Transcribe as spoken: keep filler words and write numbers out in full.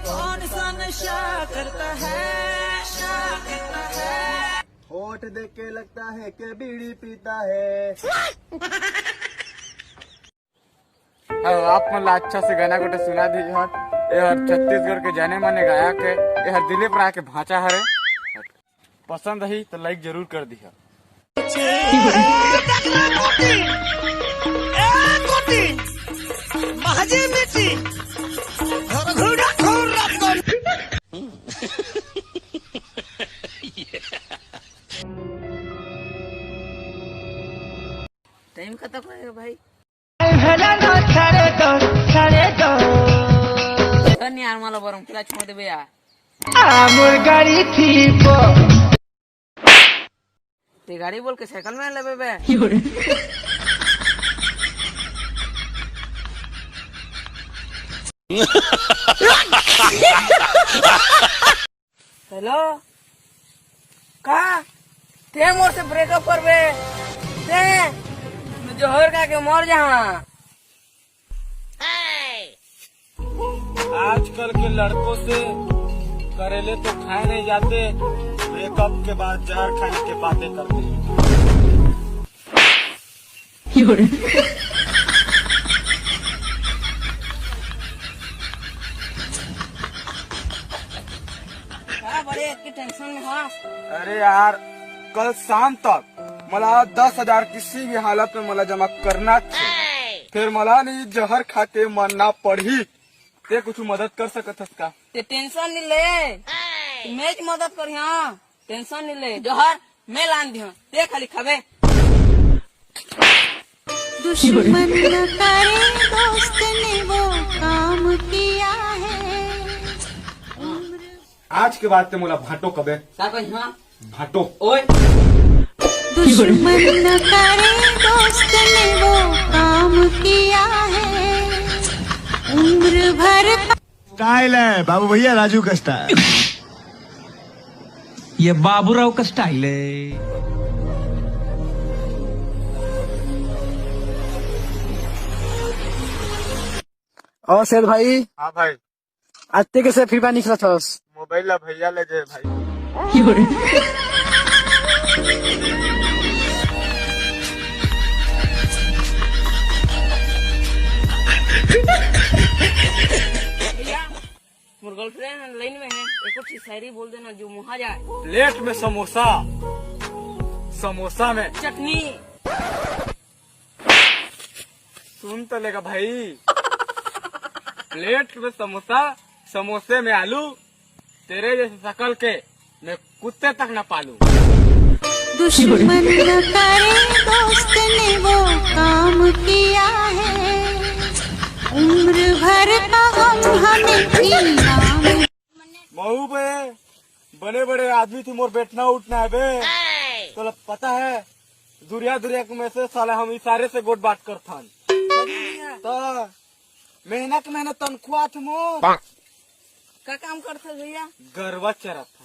कौन सा नशा करता है, नशा करता है। होठ देख के लगता है कि बीड़ी पीता है। अब आप मन ला अच्छा से गाना गोटे सुना दी हन। ये हर छत्तीसगढ़ के जाने माने गायक है। ये हर दिलीप राय के भांचा हरे। पसंद ही तो लाइक जरूर कर दिहा। टाइम कतक होय गा भाई? साढ़े दस, साढ़े दस। धन यार, मला बरम किला छोड़ देबे यार। आ मोर गाड़ी थी पो। ते गाड़ी बोल के साइकिल में लेबे बे। हेलो, का? ते मोर से ब्रेकअप करबे? ते मैं जहर खा के मर जहा। आजकल के लड़कों से करेले तो खाए नहीं जाते, ब्रेकअप के बाद जहर खाने के बातें करते हैं। का बड़े अतके टेंशन में हस? अरे यार, कल शाम तक मला दस हजार किसी भी हालत में मला जमा करना थे, फिर मला नहीं जहर खा के मरना पड़ही। ते कुछ मदद कर सकत हस का? ते टेंशन नहीं ले, मैं मदद करिहा। टेंशन नहीं ले, जहर मैं लान दिहा, ते खाली खाबे। दुश्मन न करे दोस्त ने वो काम किया है। आज के बाद ते मोला भाटो कबे। का कहिहा? भाटो। ओए। दुश्मन न करे दोस्त ने वो काम किया है। उम्र भर का स्टाइल है बाबू भैया, राजू का स्टाइल। ये बाबूराव का स्टाइल है। और सेठ भाई, हाँ भाई। आज ते कैसे फ्री फायर निकला था? मोबाइल ला भैया ले जे भाई। भैया, मोर गर्लफ्रेंड लाइन में है, एक कुछ शायरी बोल देना जो मुहा जाए। प्लेट में समोसा, समोसा में चटनी। सुन तो लेगा भाई, प्लेट में समोसा, समोसे में आलू, तेरे जैसे शकल के मैं कुत्ते तक ना पालू। दुश्मन न करे दोस्त ने वो काम किया है। उम्र भर का गम हमें पीना। महू बे, बड़े बड़े आदमी थी मोर बैठना उठना है बे। तो पता है, दुरिया दुरिया के में से साला हम इशारे से गोठ बात करथन। तो महीना के महीना तनख्वाह थे मोर। का काम करथे भैया? गरवा चरत था।